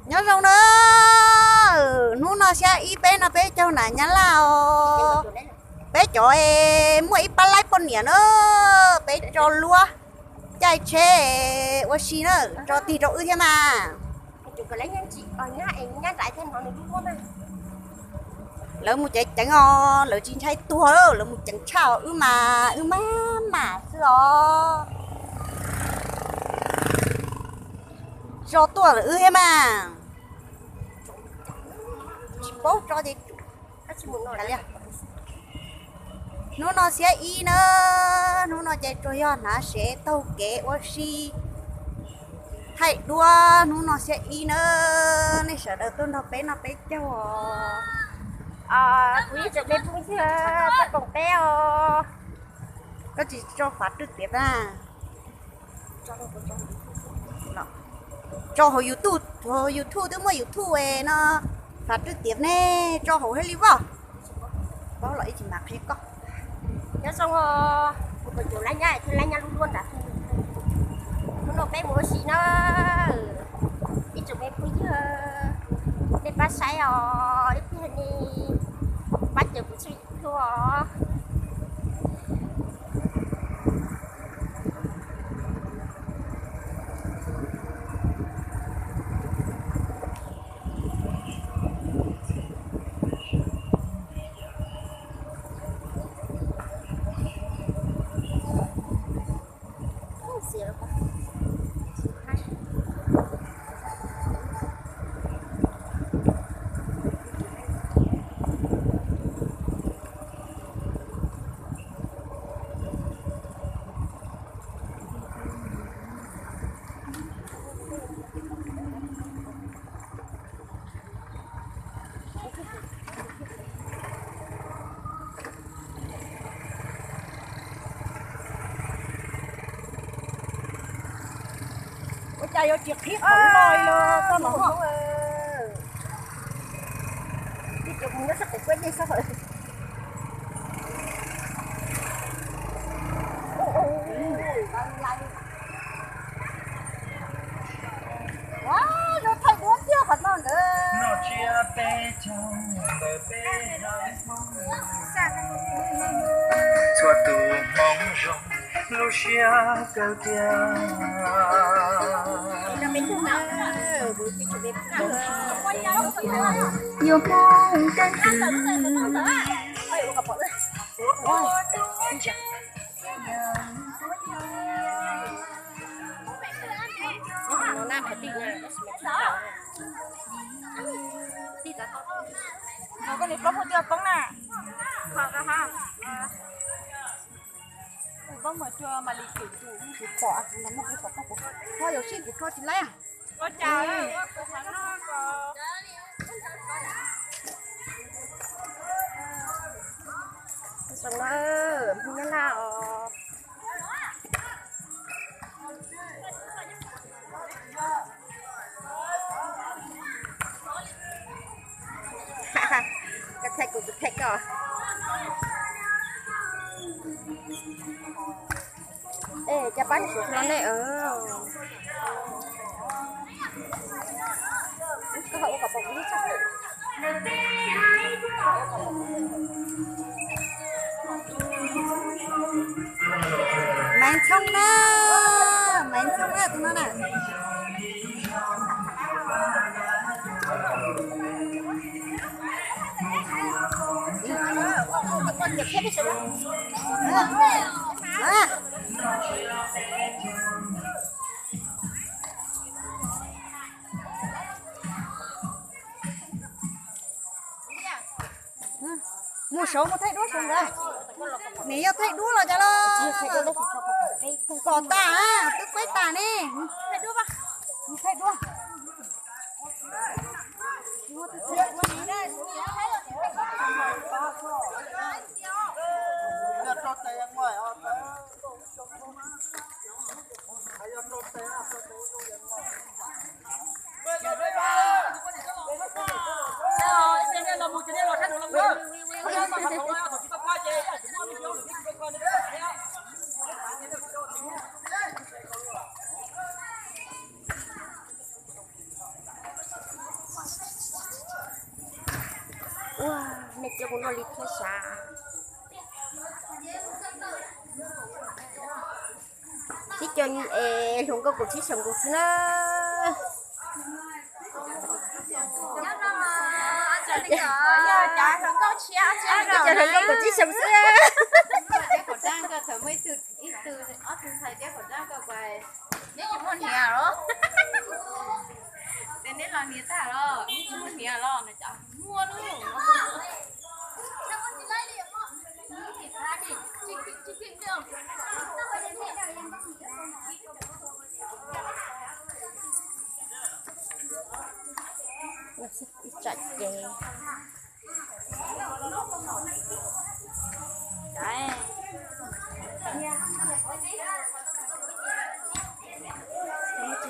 Nyob zoo na, hnub no xiab ib peb no peb caug nram Nyab Laj os. Peb cov es muaj ib pab laib poj niam na, peb tso luab caij tsheb ua si na, tso tig rau wb thiab mas. Lawv mus ceev ceev os, lawv tsis ntshai tuag, lawv mus ceev tshaj os, wb mas wb maj mam xwb os. Tso tuaj lawm wb thiab mas. Tsis paub tso ces hnub no xiab ib na, hnub no ces tsuas yog hnav sev taug kev ua si thaij duab, hnub no xiab ib na, nej sawv daws tuaj nrog peb noj peb caug os. Kuv ib tsoom me phooj ywg, koj koom peb os. Koj tsis tso Fav Rwj Tiav na? Tso hauv YouTube, hauv YouTube twb muaj YouTube no, Fav Rwj Tiav ne, tso hauv thiaj li vaj. Paub los ib tsis mam qhia koj. Nyob zoo, kuv cov lab nyab thiab lab nyab lub duab nrad. Hnub no peb mus ua si na, ib tsoom me phooj ywg, nej pab saib os, ib pliag ne pab caw kuv tsij hlua os. Ua cas yuav tsis qhib qhov no los txog no? Ib cov mus nyob sab pem kuaj yeej sab hawm. Ua, zoo thaij duab tiag qhov no ntawd. Txhua tus Hmoob zoo lub siab kawg tiag. Yuav Hmoob keeb kwm. Koj nws plaub hau twb poob na. Kuv poob mas cua mas li kim tus kuv pom no muaj kuv pom kuv pom. Koj yuav sib kuv rho tsis laib. Zoo na, Hmoob Nyab Laj os. Koj thaij kuv, kuv thaij koj. Es cas pab suav no ne. Koj ho ua kom pom kuv lub tshaj. Maiv Ntxhoo na, Maiv Ntxhoo na tus no na. Mus saud mus thaij duab saud nkawd. Nws yog thaij duab los cas los? Pom tas, twb kuaib tas ne. Thaij duab. Cov kuv noj li thiab sav. Tib co es hluas nkauj kaum tsib xyoos nkaus xwb na. Cov hluas nkauj kaum tsib xyoos xwb. Ib tsam ces tsis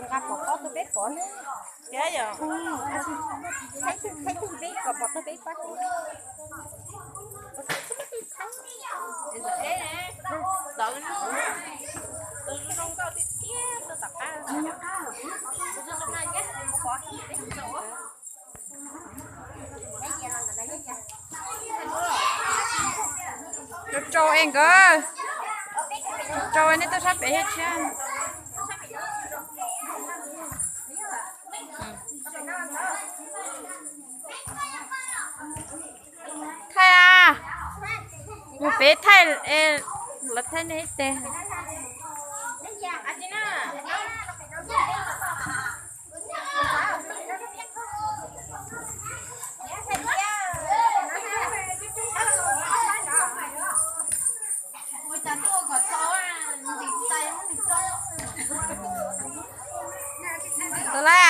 nqa pom pob tuaj peb pov na. Thiab yog, thaij twg peb kom pom tau peb pab kuv. Txawv, tus zoo nkauj tiag tiag tuaj tom qab. Rau rau es nkawd, rau es nej tuaj sab pem yog tshiab. Thaij a, mus pem thaij, lawv thaij nej ib teg. Tus laj